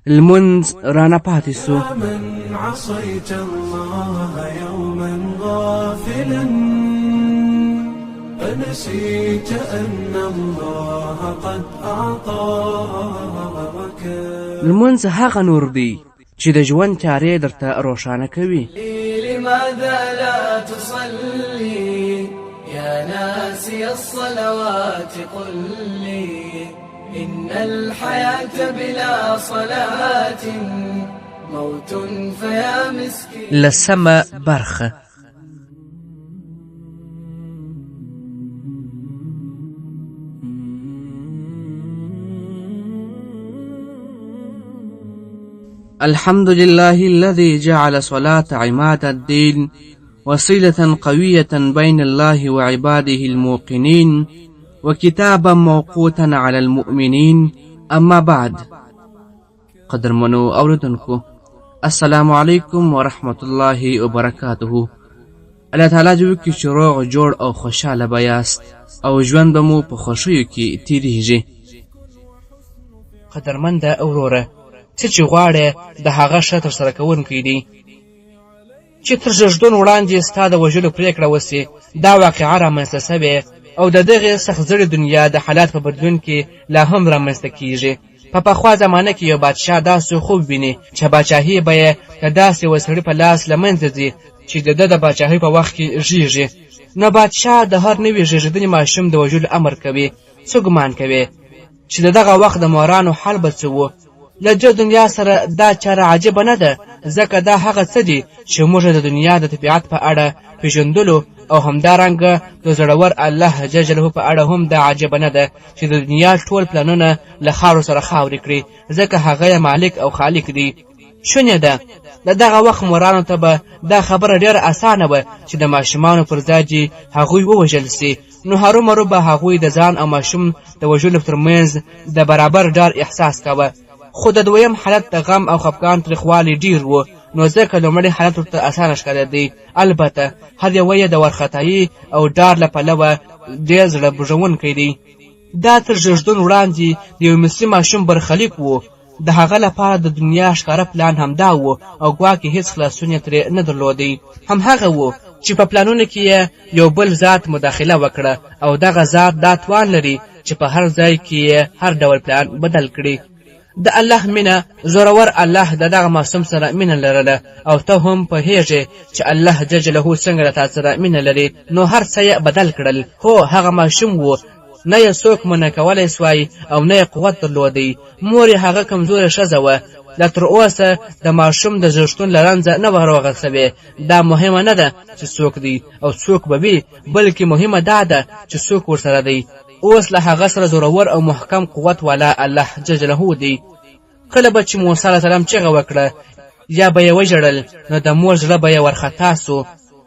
لمونځ رانه پاتې سو. من عصيت الله يوما غافلا أنسيت أن الله قد أعطاك. لمونځ هغه نور دی چې د ژوند تیارې درته روښانه کوي. لماذا لا تصلي يا ناسي الصلوات قل لي إن الحياة بلا صلاة موت فيا مسكين. لسمه برخه. الحمد لله الذي جعل صلاة عماد الدين وسيلة قوية بين الله وعباده الموقنين وكتابا موقوتا على المؤمنين أما بعد. قدرمنو اوریدونکو، السلام علیکم ورحمت الله وبرکاته. الله تعالی دې وکړي چې روغ جوړ او خوشحاله به یاست او ژوند به مو په خوښیو کې تیریږي. قدرمنده وروره، څه چې غواړې د هغه ښه ترسره کوونکی دی. چې تر زېږدون وړاندې ستا د وژلو پرېکړه وسي، دا واقعه رامنځته سوې او د دغې سخت زړې دنیا د حالات په بدلون کې لا هم رامنځته کیږي. په پخوا زمانه کې یو بادشاه داسې خوب ویني چې باچاهي به یې د داسې یوه سړي په لاس له منځه ځي چې د ده د باچاهۍ په وخت کې ژیږي. نو بادشاه د هر نوي ژیږېدلي ماشوم د وژلو امر کوي. څه ګمان کوې چې د دغه وخت د مورانو حال به څه و؟ له دې دنیا سره دا چاره عجیبه نه ده، ځکه دا هغه څه دي چې موږ د دنیا د طبیعت په اړه پیژندلو او همدارنګه د زړور الله جل جلاله په اړه هم دا عجیبه نه ده چې د دنیا ټول پلانونه له خاورو سره خاورې کړي، ځکه هغه یې مالک او خالق دی. شونې ده د دغه وخت مورانو ته به دا خبره ډېره اسانه وه چې د ماشومانو پر ځای دې هغوی ووژل سي، نو هرومرو به هغوی د ځان او ماشوم د وژلو ترمنځ د برابر ډار احساس کاوه. خو د دویم حالت د غم او خفګان تریخوالی ډېر و، نو ځکه لومړی حالت ورته اسانه ښکارېدی. البته هر یوه یې د وارخطایي او ډار له پلوه ډېر زړه بوږونکی دی. دا تر زېږدون وړاندې د یو مصري ماشوم برخلیک و. د هغه لپاره د دنیا ښکاره پلان همدا و او ګواکې هیڅ خلاصون یې ترې نه درلودی. همهغه و چې په پلانونو کې یې یو بل ذات مداخله وکړه او دغه ذات دا توان لري چې په هر ځای کې یې هر ډول پلان بدل کړي. د الله مینه، زورور الله د دغه معصوم سره مینه لرله او ته هم پوهېږې چې الله جل جلاله څنګه له تا سره مینه لري، نو هر څه یې بدل کړل. هو، هغه ماشوم و، نه یې څوک منع کولی سوای او نه یې قوت درلودی. مور یې هغه کمزورې ښځه وه، لا تر اوسه د ماشوم د زېږتون له رنځه نه وه روغه سوې. دا مهمه نه ده چې څوک دی او څوک به وي، بلکې مهمه دا ده چې څوک ورسره دی. اوس له هغه سره زورور او محکم قوت والا الله جل جلاله دی. کله به چې موسی علیه السلام چیغه وکړه یا به یې وژړل، نو د مور زړه به یې ورخطا سو.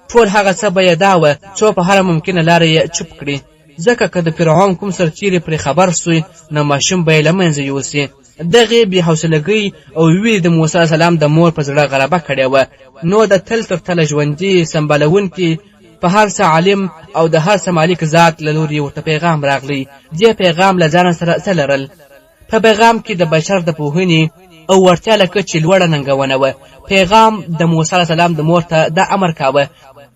ټول هغه څه به یې دا وه څو په هره ممکنه لاره یې چوپ کړي، ځکه که د فرعون کوم سرتیری پرې خبر سوی نو ماشوم به یې له منځه یوسي. دغې بې حوصلګۍ او ویرې د موسی علیه السلام د مور په زړه غلبه کړې وه، نو د تل تر تله ژوندي سمبالوونکي، په هر څه عالم او د هر څه مالک ذات له لوري ورته پیغام راغلی. دې پیغام له ځانه سره څه لرل؟ په پیغام کې د بشر د پوهنې او وړتیا له کچې لوړه ننګونه وه. پیغام د موسی علیه السلام د مور ته دا امر کاوه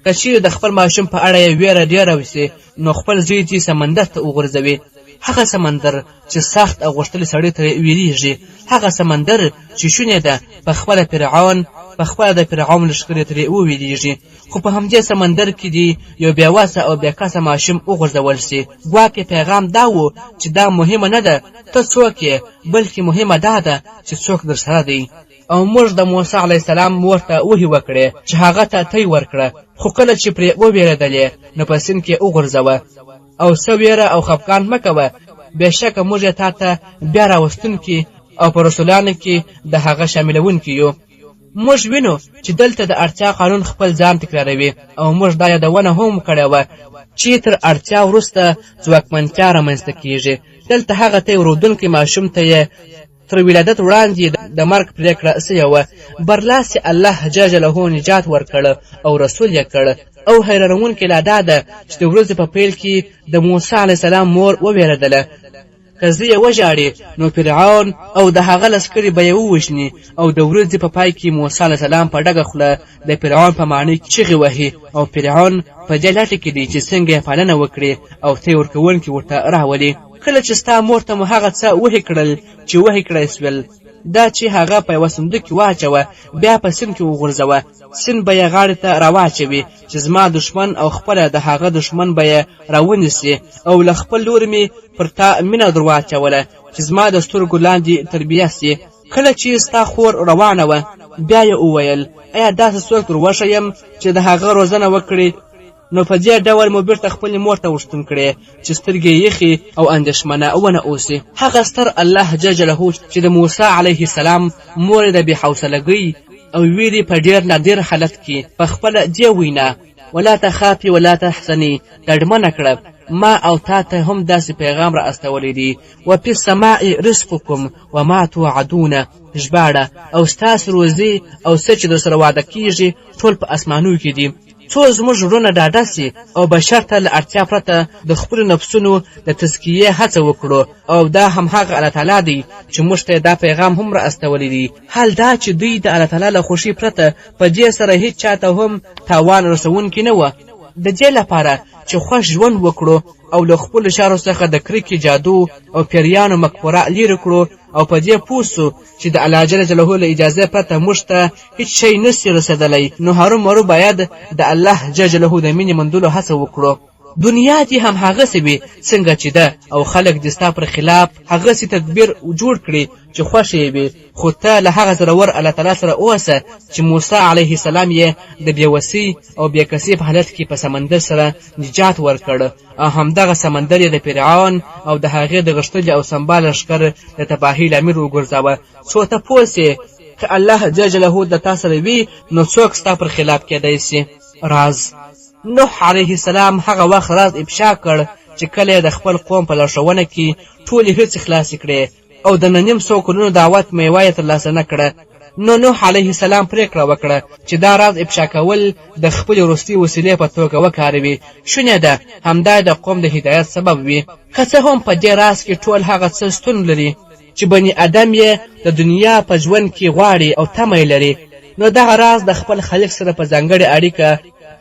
که چیرې د خپل ماشوم په اړه یې ویره ډېره وسي نو خپل زوی دې سمندر ته وغورځوي، هغه سمندر چې سخت او غښتلي سړي ترې ویریږي، هغه سمندر چې شونې ده په خپله فرعون په خپله د فرعون لښکرې ترې وویریږي، خو په همدې سمندر کې دې یو بې وسه او بې کسه ماشوم وغورځول شي. ګواکې پیغام دا و چې دا مهمه نه ده ته څوک یې، بلکې مهمه دا ده چې څوک درسره دی. او موږ د موسی علیه السلام مور ته وحي وکړې چې هغه ته تی ورکړه، خو کله چې پرې وویرېدلې نو په سیند کې وغورځوه او څه ویره او خفګان مه کوه، بېشکه موږ یې تا ته بیا راوستونکي او په رسولانو کې د هغه شاملوونکي یو. موږ وینو چې دلته د اړتیا قانون خپل ځان تکراروي او موږ دا یادونه هم کړې وه چې تر اړتیا وروسته ځواکمنتیا رامنځته کیږي. دلته هغه ته ورودونکی ماشوم ته یې تر ولادت وړاندې د مرګ پرېکړه سوې وه، برلاسي الله جل جلاله نجات ورکړ او رسول یې کړ. او حیرانوونکې لا دا ده چې د ورځې په پیل کې د موسی علیه السلام مور وویرېدله. که زه یې وژاړي نو فرعون او د هغه لښکرې به یې ووژني. او د ورځې په پای کې موسی علیه السلام په ډګه خوله د فرعون په ماڼۍ کې چیغې وهي او فرعون په دې لټه کې دی چې څنګه یې پالنه وکړي او تی ورکوونکي ورته راولي. کله چې ستا مور ته مو هغه څه وحي کړل چې وحي کړی سول، دا چې هغه په یوه صندوق کې واچوه، بیا په سیند کې وغورځوه، سیند به یې غاړې ته راواچوي چې زما دښمن او خپله د هغه دښمن به یې راونیسي، او له خپل لوري مې پر تا مینه در واچوله چې زما د سترګو لاندې تربیه سي. کله چې ستا خور روانه وه، بیا یې وویل، ایا داسې څوک در وښیم چې د هغه روزنه وکړي؟ نو په دې ډول مو بیرته خپلې مور ته ورستون کړې چې سترګې یې یخې او اندېښمنه ونه اوسي. هغه ستر الله جل جلاله چې د موسی علیه السلام مور یې د بې حوصلګۍ او ویرې په ډېر نادر حالت کې په خپله دې وینا ولا تخافي ولا تحزني ډاډمنه کړه، ما او تا ته هم داسې پیغام را استولی دی، وفي السماء رزقکم وما توعدون. ژباړه، او ستاسو روزي او څه چې درسره وعده کیږي ټول په اسمانو کې دي، څو زموږ زړونه ډاډه سي او بشر ته له اړتیا پرته د خپلو نفسونو د تزکیې هڅه وکړو. او دا هم هغه الله تعالی دی چې موږ ته دا پیغام هم را استولی دی، حال دا چې دوی د الله تعالی له خوښۍ پرته په دې سره هیڅ چا ته هم تاوان رسوونکي نه وه. د دې لپاره چې خوښ ژوند وکړو او له خپلو چارو څخه د کرکې، جادو او پیریانو مکفوره لیرې کړو او په دې پوه سو چې د الله جل جلاله له اجازې پرته موږ ته هیڅ شی نه سي رسېدلی، نو هرومرو باید د الله جل جلاله د مینې موندلو هڅه وکړو. دنیا دې هم هغسې وي څنګه چې ده، او خلک دې ستا پر خلاف هغسې تدبیر جوړ کړي چې خوښ یې وي، خو ته له هغه زړور الله تعالی سره اوسه چې موسی علیه السلام یې د بېوسۍ او بېکسۍ په حالت کې په سمندر سره نجات ورکړ، او همدغه سمندر یې د فرعون او د هغې د غښتلي او سمبال لښکر د تباهۍ لامل وګرځاوه، څو ته پوه سې که الله جل جلاله د تا سره وي نو څوک ستا پر خلاف کېدای سي. راز نوح علیه السلام هغه وخت راز افشا کړ چې کله یې د خپل قوم په لارښوونه کې ټولې هڅې خلاصې کړې او د 950 کلونو دعوت میوه یې ترلاسه نه کړه. نو نوح علیه السلام پرېکړه وکړه چې دا راز افشا کول د خپلې وروستۍ وسیلې په توګه وکاروي، شونې ده همدا د قوم د هدایت سبب وي. که څه هم په دې راز کې ټول هغه څه شتون لري چې بني ادم یې د دنیا په ژوند کې غواړي او تمه یې لري، نو دغه راز د خپل خالق سره په ځانګړې اړیکه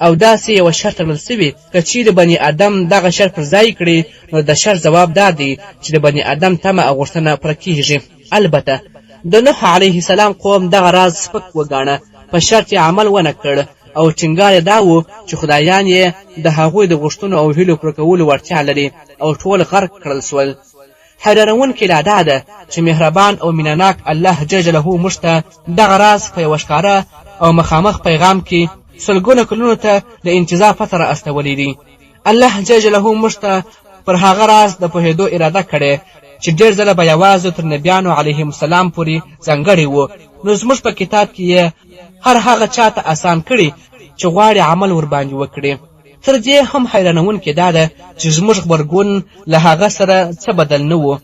او داسې یوه شرط تړل سوي، که چیرې بني ادم دغه شرط پر ځای کړي نو د شرط ځواب دا دی چې د بني ادم تمه او غوښتنه پوره کیږي. البته د نوح علیه السلام قوم دغه راز سپک وګاڼه، په شرط یې عمل ونه کړ او ټینګار یې دا و چې خدایان یې د هغوی د غوښتنو او هیلو پوره کولو وړتیا لري، او ټول غرق کړل سول. حیرانوونکې لا دا ده چې مهربان او مینهناک الله جل جلاله موږ ته دغه راز په یوه ښکاره او مخامخ پیغام کې سلګونه کلونو ته له انتظار پرته را استولی دی. الله جل جلاله موږ ته پر هغه راز د پوهېدو اراده کړې چې ډېر ځله به یوازې تر نبیانو علیهم السلام پورې ځانګړی و، نو زموږ په کتاب کې یې هر هغه چا ته اسان کړي چې غواړي عمل ورباندې وکړي. تر دې هم حیرانوونکې دا ده چې زموږ غبرګون له هغه سره څه بدل نه و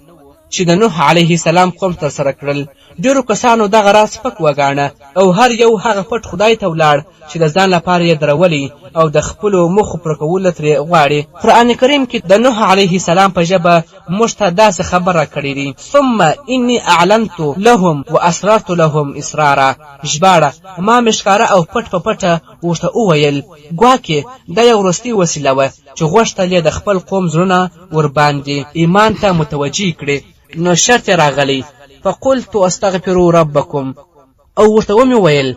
چې د نوح علیه السلام قوم ترسره کړل. ډېرو کسانو دغه راز سپک وګاڼه او هر یو هغه پټ خدای ته ولاړ چې د ځان لپاره یې درولی او د خپلو موخو پوره کولو ترې غواړي. قرآن کریم کې د نوح علیه السلام په ژبه موږ ته داسې خبر راکړی دی، ثم انی اعلنت لهم واسررت لهم اسرارا. ژباړه، ما مې ښکاره او پټ په پټه ورته وویل، ګواکې دا یو وروستۍ وسیله وه چې غوښتل یې د خپل قوم زړونه ورباندې ایمان ته متوجه کړي، نو شرط یې راغلی، فقلت استغفروا ربکم، او ورته ومې ویل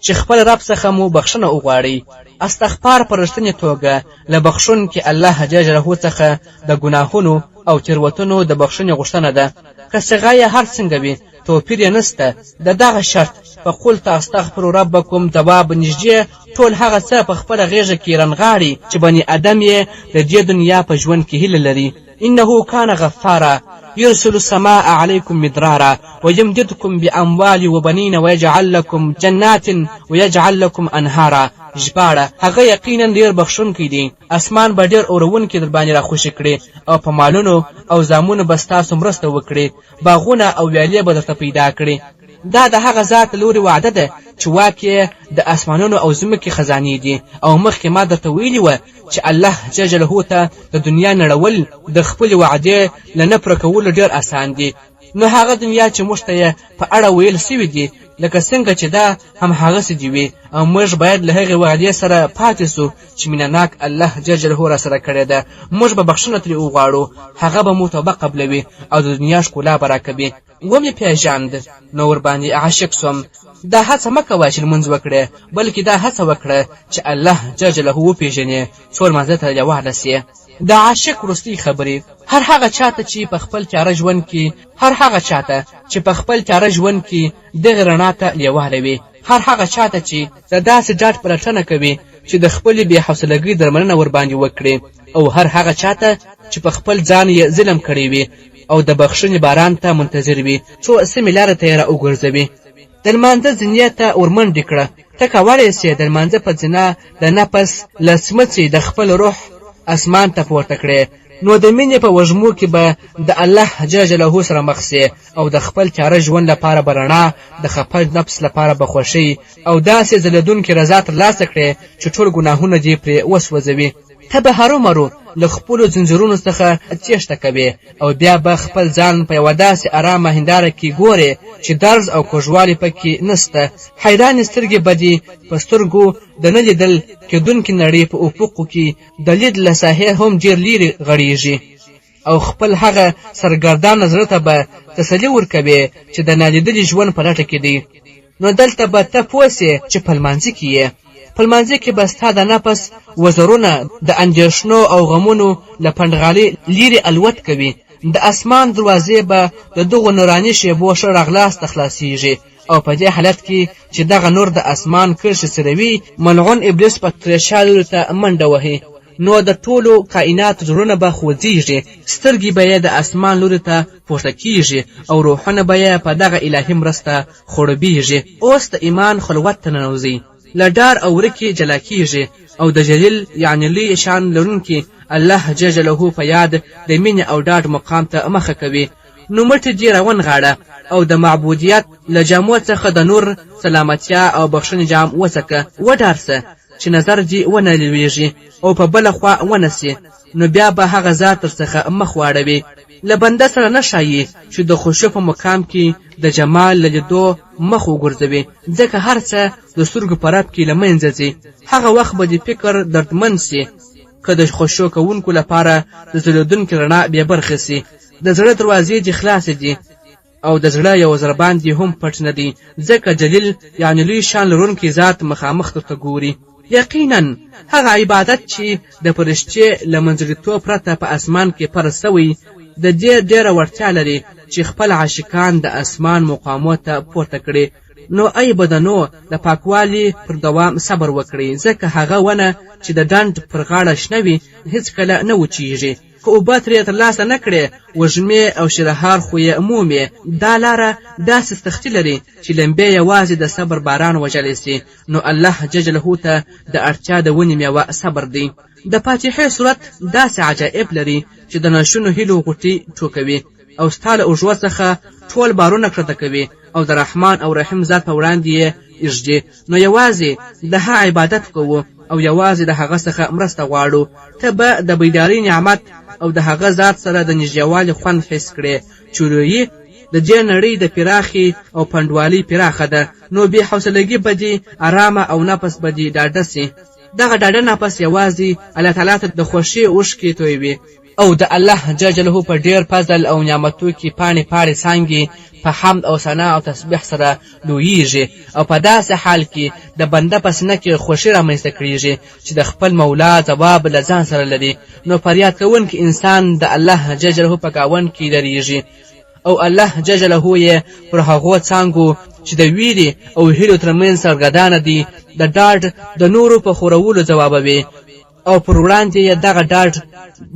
چې خپل رب څخه مو بخښنه وغواړئ. استغفار په رښتینې توګه له بخښونکي الله جل جلاله څخه د ګناهونو او تېروتنو د بخښنې غوښتنه ده، که صیغه یې هر څنګه وي توپیر یې نشته. د دغه شرط فقلت استغفر ربکم ځواب نږدې ټول هغه څه په خپله غېږه کې رانغاړي چې بني ادم یې د دې دنیا په ژوند کې هیله لري. انه کان غفارا يرسل السماء عليكم مدرارا ويمددكم بأموال وبنين ويجعل لكم جنات ويجعل لكم انهارا. ژباړه، هغه یقینا ډېر بخښونکی دی، اسمان به ډېر اورونکي در باندې راخوشې کړي او په مالونو او زامنو به ستاسو مرسته وکړي، باغونه او ویالې به درته پیدا کړي. دا د هغه ذات له لوري وعده ده چې واک یې د اسمانونو او ځمکې خزانې دي. او مخکې ما درته ویلي وه چې الله جل جلاله ته د دنیا نړول د خپلې وعدې له نه پوره کولو ډېر اسان دي. نو هغه دنیا چې موږ ته یې په اړه ویل سوي دي، لکه څنګه چې ده هم هغسې دې وي، او موږ باید له هغې وعدې سره پاتې سو چې مینه ناک الله جل جلاله راسره کړې ده. موږ به بخښنه ترې وغواړو، هغه به مو توبه قبلوي او د دنیا ښکلا به راکوي. ومې پېژاند نو ورباندې عاشق سوم. دا هڅه مه کوه چې لمونځ وکړې، بلکې دا هڅه وکړه چې الله جل جلاله وپېژنې، څو لمانځه ته لېواله سې. د عاشق وروستۍ خبرې. هر هغه چاته چې په خپل تیاره ژوند کې هر هغه چاته چې په خپل تیاره ژوند کې دغې رڼا ته لېواله وي، هر هغه چاته چې د داسې ډاډ پلټنه کوي چې د خپلې بې حوصلګۍ درملنه ورباندې وکړي، او هر هغه چاته چې په خپل ځان یې ظلم کړی وي او د بخښنې باران ته منتظر وي څو سمې لارې ته یې راوګرځوي. د لمانځه زینې ته ورمنډې کړه. ته کولی سې د لمانځه په زینه د نفس له سمڅې د خپل روح اسمان ته پورته کړې، نو د مینې په وږمو کې به د الله جل جلاله سره مخ سې او د خپل تیاره ژوند لپاره به رڼا، د خپه نفس لپاره به خوښي او داسې ځلېدونکې رضا ترلاسه کړې چې ټول ګناهونه دې پرې وسوځوي. ته به هرومرو له خپلو ځنځیرونو څخه تېښته کوې او بیا به خپل ځان په یوه داسې ارامه هنداره کې ګورې چې درز او کوږوالی پکې نشته. حیرانې سترګې به دې په سترګو د نه لیدل کېدونکې نړۍ په افقو کې د لید له ساحې هم ډېر لیرې غړېږي او خپل هغه سرګردانه زړه ته به تسلي ورکوې چې د نالیدلي ژوند په لټه کې دی. نو دلته به ته پوه سې چې په لمانځه کې یې. په لمانځه کې به ستا د نفس وزرونه د اندېښنو او غمونو له پنډغالي لیرې الوت کوي. د اسمان دروازې به د دغو نوراني شېبو ښه راغلاست ته خلاصېږي او په دې حالت کې چې دغه نور د اسمان کرښې څیروي، ملعون ابلیس به ترې شا لوري ته منډه وهي. نو د ټولو کائناتو زړونه به خوځېږي، سترګې به یې د اسمان لوري ته پورته کېږي او روحونه به یې په دغه الهي مرسته خړوبېږي. اوس د ایمان خلوت ته ننوځئ، له ډار او ورکې جلا کېږي او د جلیل یعنې لوی شان لرونکي الله جل جلاله په یاد د مینې او ډاډ مقام ته مخه کوي. نو مټې دې راونغاړه او د معبودیت له جامو څخه د نور، سلامتیا او بخښنې جام وڅکه. وډار سه چې نظر دې ونه لویږي او په بله خوا ونه سي، نو بیا به هغه ذات درڅخه مخ واړوي. له بنده سره نه ښايي چې د خشوع په مقام کې د جمال له لیدو مخ وګرځوي، ځکه هر څه د سترګو په رپ کې له منځه ځي. هغه وخت به دې فکر دردمن سي که د خشوع کوونکو لپاره د ځلېدونکې رڼا بې برخې سي. د زړه دروازې دې خلاصې دي او د زړه یو ضربان دې هم پټ نه دی، ځکه جلیل یعنې لوی شان لرونکی ذات مخامخ درته ګوري. یقینا هغه عبادت چې د فرشتې له منځګړیتوب پرته په اسمان کې فرض شوی، د دې ډېره وړتیا لري چې خپل عاشقان د اسمان مقامو ته پورته کړي. نو ای بدنو د پاکوالي پر دوام صبر وکړئ، ځکه هغه ونه چې د ډنډ پر غاړه شنه وي هیڅکله نه وچیږي. که اوبه ترې ترلاسه نه کړې، وږمې او شیرهار خو یې مومې. دا لاره داسې سختي لري چې لمبې یوازې د صبر باران وژلی سي، نو الله جل جلاله ته د اړتیا د ونې میوه صبر دی. د فاتحې سورت داسې عجایب لري چې د ناشونو هیلو غوټۍ ټوکوي او ستا له اوږو څخه ټول بارونه کښته کوي او د رحمان او رحیم ذات په وړاندې یې ږدي. نو یوازې د هغه عبادت کوو او یوازې د هغه څخه مرسته غواړو. ته به د بیدارۍ نعمت او د هغه ذات سره د نږدېوالي خوند حس کړې چې لویي د دې نړۍ د پراخې او پنډوالۍ پراخه ده. نو بې حوصلګي به دې ارامه او نفس به دې ډاډه سي. دغه ډاډه نفس یوازې الله تعالی ته د خوښۍ اوښکې تویوي او د الله جل جلاله په ډېر فضل او نعمتو کې پاڼې پاڼې څانګې په حمد او ثنا او تسبیح سره لویږي او په داسې حال کې د بنده په سینه کې خوښي رامنځته کړیږي چې د خپل مولا ځواب له ځان سره لري. نو فریاد کوونکی انسان د الله جل جلاله په ګاونډ کې درېږي او الله جل جلاله یې پر هغو څانګو چې د ویرې او هیلو ترمنځ سرګردانه دي د ډاډ د نورو په خورولو ځوابوي او پر وړاندې یې دغه ډاډ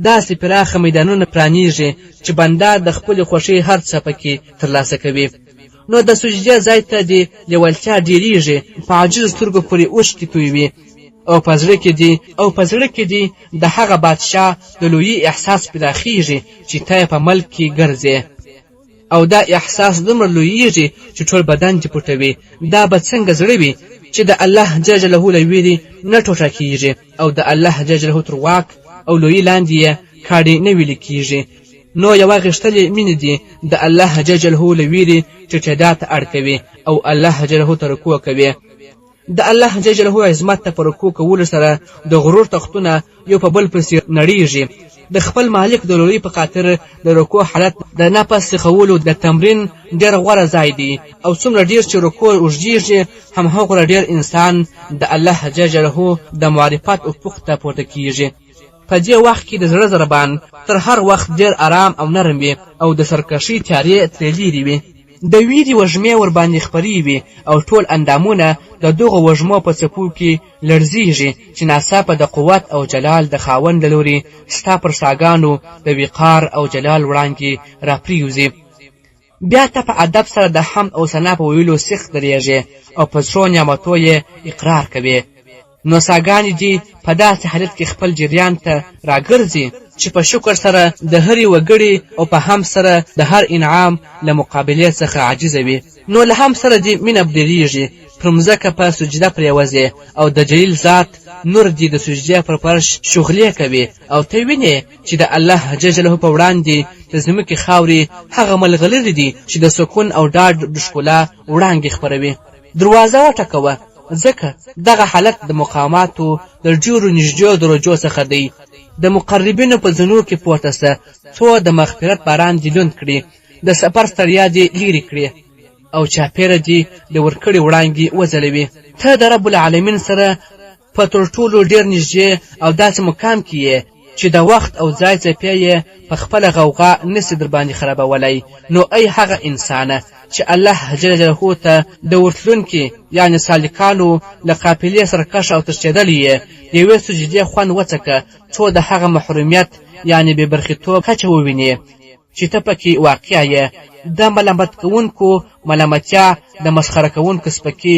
داسې پراخه میدانونه پرانیږي چې بنده د خپلې خوښۍ هر څه پکې ترلاسه کوي. نو د سجدې ځای ته دې لیوالتیا ډېرېږي، په عاجزو سترګو پورې اوښکې تویوي او په زړه کې دې او په زړه کې دې د هغه بادشاه د لویي احساس پراخېږي چې ته یې په ملک کې ګرځې. او دا احساس دومره لویږي چې ټول بدن دې پټوي. دا به څنګه زړه وي چې د الله جل جلاله له ویرې نه ټوټه کیږي او د الله جل جلاله تر واک او لویي لاندې یې کاڼي نه ویلي کیږي؟ نو یوه غښتلې مینه دې د الله جل جلاله له ویرې ټیټېدا ته اړ کوي او الله جل جلاله ته رکوع کوي. د الله جل جلاله عظمت ته په رکوع کولو سره د غرور تختونه یو په بل پسې نړیږي. د خپل مالک د لویۍ په خاطر د رکوع حالت د نفس سیخولو د تمرین ډېر غوره ځای دی، او څومره ډېر چې رکوع اوږدیږي هم هغومره ډېر انسان د الله جل جلاله د معرفت افق ته پورته کیږي. په دې وخت کې د زړه ضربان تر هر وخت ډېر ارام او نرم وي او د سرکښۍ تیارې ترې لیرې وي. د ویرې وږمې ورباندې خپرې وي او ټول اندامونه د دغو وږمو په څپو کې لړزیږي چې ناڅاپه د قوت او جلال د خاوند له لوري ستا پر ساګانو د وقار او جلال وړانګې راپریوځي. بیا ته په ادب سره د حمد او ثنا په ویلو سیخ درېږې او په څو نعمتو یې اقرار کوې. نو ساګانې دې په داسې حالت کې خپل جریان ته راګرځي چې په شکر سره د هرې وګړي او په هم سره د هر انعام له مقابلې څخه عاجزه وي. نو له هم سره دې مینه ډېرېږي، پر مځکه په سجده پرېوځې او د جلیل ذات نور دې د سجدې پر فرش شغلې کوي او ته وینې چې د الله جل جلاله په وړاندې د ځمکې خاورې هغه ملغلرې دي چې د سکون او ډاډ د ښکلا وړانګې خپروي. دروازه وټکوه، ځکه دغه حالت د مقاماتو د ډېرو نږدې درجو څخه دی. د مقربینو په زینو کې پورته سه، څو د مغفرت باران دې لوند کړي، د سفر ستړیا دې لیرې کړي او چاپېره دې د ورکړې وړانګې وځلوي. ته د رب العالمین سره په تر ټولو ډېر نږدې او داسې مقام کې یې چې د وخت او ځای څپې یې په خپله غوغا نسي درباندې خرابولی. نو ای هغه انسانه چې الله جل جلاله ته د ورتلونکي یعنې سالکانو له قافلې سرکښ او تښتېدلی یې، د یوې سجدې خوند وڅکه څو د هغه محرومیت یعنې بې برخېتوب کچه ووینې چې ته پکې واقع یې. د ملامت کوونکو ملامتیا، د مسخره کوونکو سپکې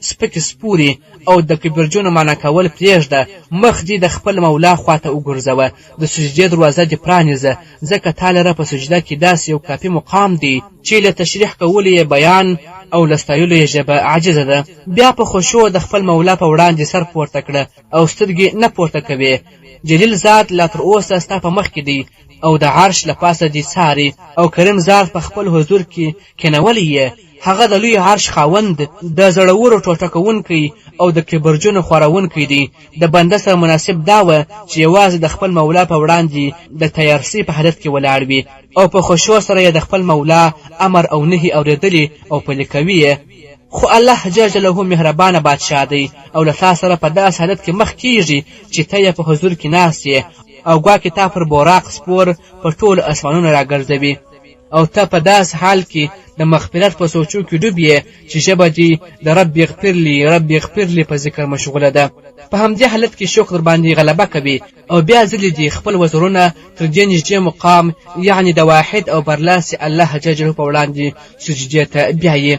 سپکې سپورې او د کبرجنو معنا کول پرېږده، مخ دې د خپل مولا خواته وګرځوه، د سجدې دروازه دې پرانیزه، ځکه تا لره په سجده کې داسې یو کافي مقام دی چې له تشریح کولو یې بیان او له ستایلو یې ژبه عاجزه ده. بیا په خشوع د خپل مولا په وړاندې سر پورته کړه او سترګې نه پورته کوې. جلیل ذات لا تر اوسه ستا په مخ کې دی او د عرش له پاسه دې څاري او کریم ذات په خپل حضور کې کینولی یې. هغه د لوی عرش خاوند، د زړورو ټوټه کوونکی او د کبرجنو خوروونکی دی. د بنده سره مناسب دا وه چې یوازې د خپل مولا په وړاندې د تیارسۍ په حالت کې ولاړ وي او په خشوع سره یې د خپل مولا امر او نهي اورېدلي او پلي کوي یې. خو الله جل جلاله مهربانه بادشاه دی او له تا سره په داسې حالت کې مخ کیږي چې ته یې په حضور کې ناست یې او ګواکې تا پر براق سپور په ټولو اسمانونو راګرځوي او ته په داسې حال کې د مغفرت په سوچو کې ډوب یې چې ژبه دې د رب اغفر لي رب اغفر لي په ذکر مشغوله ده. په همدې حالت کې شوق درباندې غلبه کوي او بیا ځلې دې خپل وزرونه تر دې نږدې مقام یعنې د واحد او برلاسي الله جل جلاله په وړاندې سجدې ته بیایي.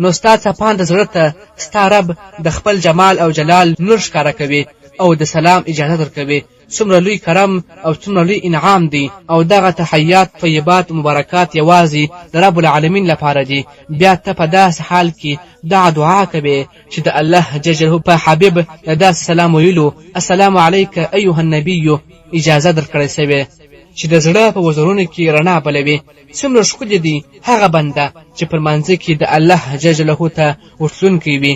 نو ستا څپاند زړه ته ستا رب د خپل جمال او جلال نور ښکاره کوي او د سلام اجازه درکوي. څومره لوی کرم او څومره لوی انعام دی او دغه تحیات طیبات مبارکات یوازې د رب العالمین لپاره دي. بیا ته په داسې حال کې دا دعا کوې چې د الله جل جلاله په حبیب د داسې سلام ویلو السلام علیک ایها النبی اجازه درکړی سوې چې د زړه په وزرونو کې رڼا بلوي. څومره ښکلي دی هغه بنده چې په لمانځه کې د الله جل جلاله ته ورتلونکی وي،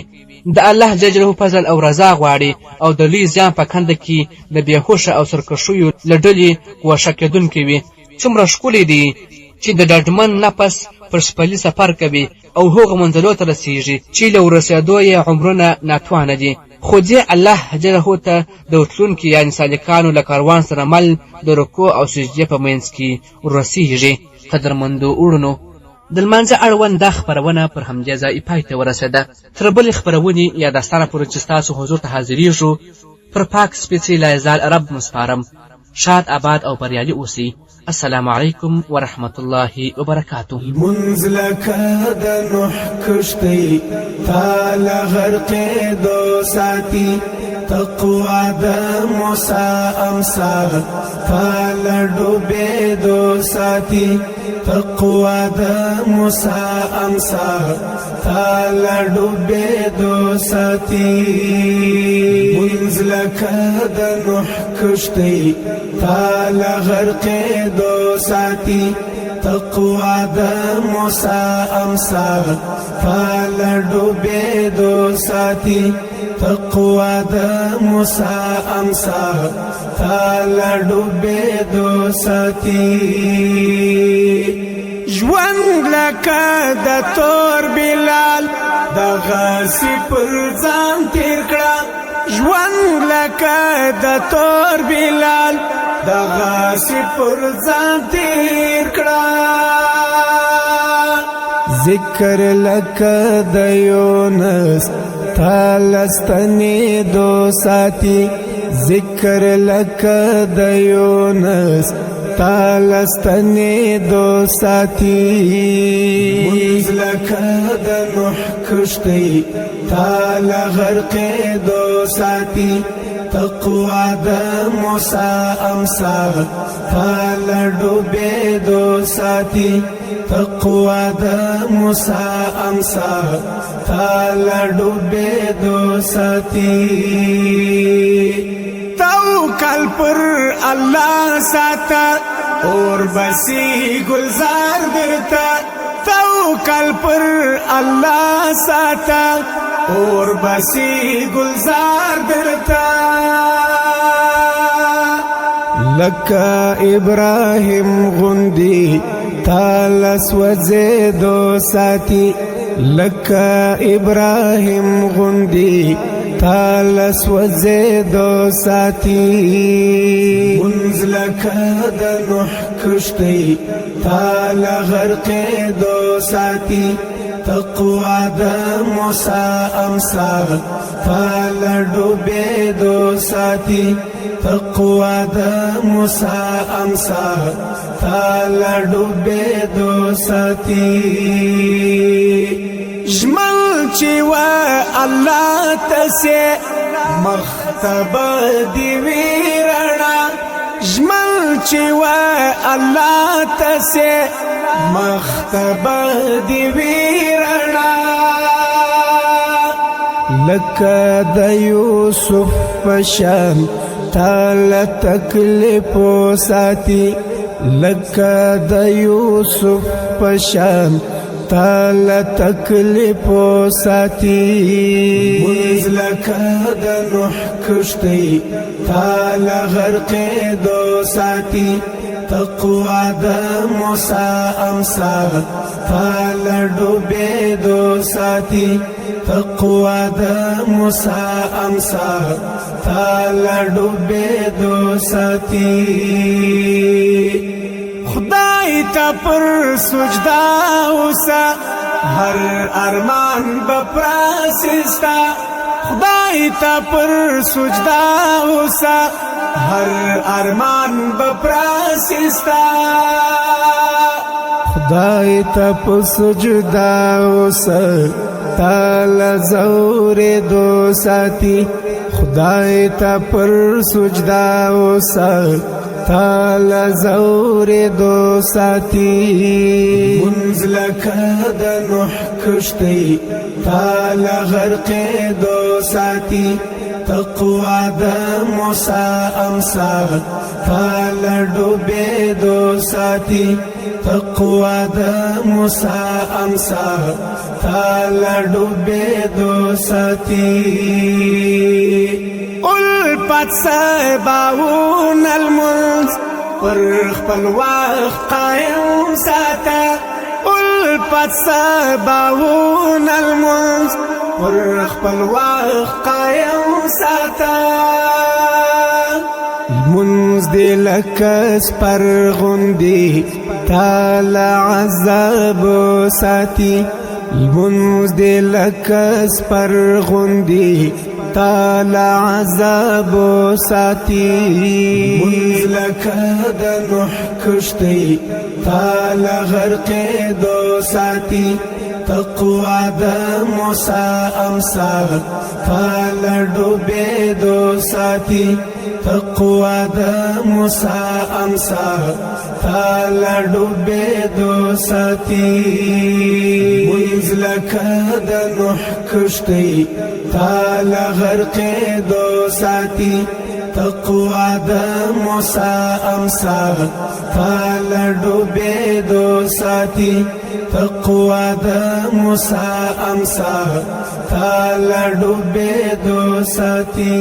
د الله جل جلاله فضل او رضا غواړي او د لوی زیان په کنده کې د بې هوښه او سرکښیو له ډلې ګوښه کېدونکی وي. څومره ښکلی دی چې د ډاډمن نفس پر سپلي سفر کوي او هغو منزلو ته رسیږي چې له ورسېدو یې عمرونه ناتوانه دي. خو دې الله جلاله ته د ورتلونکي یعنې سالکانو له کاروان سره مل د رکوع او سجدې په منځ کې ورسیږي. قدرمندو وړونو، د لمانځه اړوند دا خپرونه پر همدې ځای پای ته ورسېده. تر بلې خپرونې یا داستانه پورې چې ستاسو حضور ته حاضرېږو، پر پاک سپېڅلي لایزال رب مو سپارم. ښاد آباد او بریالي اوسئ. السلام علیکم ورحمت الله وبرکاته. لمونځ لکه د نوح کښتۍ تا له غرقېدو ساتي، تقوا د موسی امسا تا له ډوبېدو ساتي. تقوا د موسی امسا تاله ډوبېدو ساتي. منځ لکه د نوح کښتۍ تاله غرقېدو ساتي، تقوا د موسی امسا تاله ډوبېدو ساتي، تقوا د موسی امسا تاله ډوبېدو ساتي. ژوند لکه د تور بلال د غسی پر ځان تیر کړه، ژوند لکه د تور بلال د غسی پر ځان تیر کړه. ذکر لکه د یونس تالستنې دو ساتي، ذکر لکه د یونس تالستنې دو ساتي. منځ لکه د نوح کښتۍ تاله غرقېدو ساتي، تقوا د موسی امسا تاله ډوبېدو ساتي، تقوا د موسی امسا تاله ډوبېدو ساتي. توکل پر الله ساته اور بسی گلزار درته، توکل پر الله ساته اور بسی گلزار درته. لکه ابراهیم غوندي تاله سوځېدو ساتي، لکه ابراهیم غوندي تاله سوځېدو ساتي. منځ لکه د نوح کښتۍ تاله غرقېدو ساتي، تقوا د موسی امسا تاله ډوبېدو ساتي، تقوا د موسی امسا تاله ډوبېدو ساتي. ژمن چې و الله تسه مختبه دی ویرنا، ژمن چې و الله تسه مختبه دی ویرنا. لکه د یوسف پشان تاله تکلیف ساتي، لکه د یوسف پشان تاله تکلیف ساتي. منځ لکه د نوح کښتۍ تاله غرقېدو ساتي، تقوا د موسی امسا تاله ډوبېدو ساتي، تقوا د موسی امسا تاله ډوبېدو ساتي. خدای ته پر سجدا اوسه هر ارمان به پراسستا، خدای ته پر سجدا اوسه هر ارمان به پراسستا. خدای ته په سجدا اوسه تاله زورېدو ساتي، خدای ته پر سجدا اوسه تاله زورېدو ساتي. منځ لکه د نوح کښتۍ تاله غرقېدو ساتي، تقوا د موسی امسا تاله ډوبېدو ساتي، تقوا د موسی امسا تاله ډوبېدو ساتي. الفت سباون المنز پر خپل وخت قایم ساته، الفت سباون المنز پر خپل وخت قایم ساته. لمونځ دی لکه سپر غوندي تاله عذاب ساتي، لمونځ دی لکه سپر غوندي تاله عذاب ساتي. لمونځ لکه د نوح کښتۍ تاله غرقېدو ساتي، تقوا د موسی امسا تا له ډوبېدو ساتي. تقوا د موسی امسا تا له ډوبېدو ساتي. منځ لکه د نوح کښتۍ تا له غرقېدو ساتي. تقوا د موسی امسا تا له ډوبېدو ساتي. تقوا د موسی امسا تا له ډوبېدو ساتي.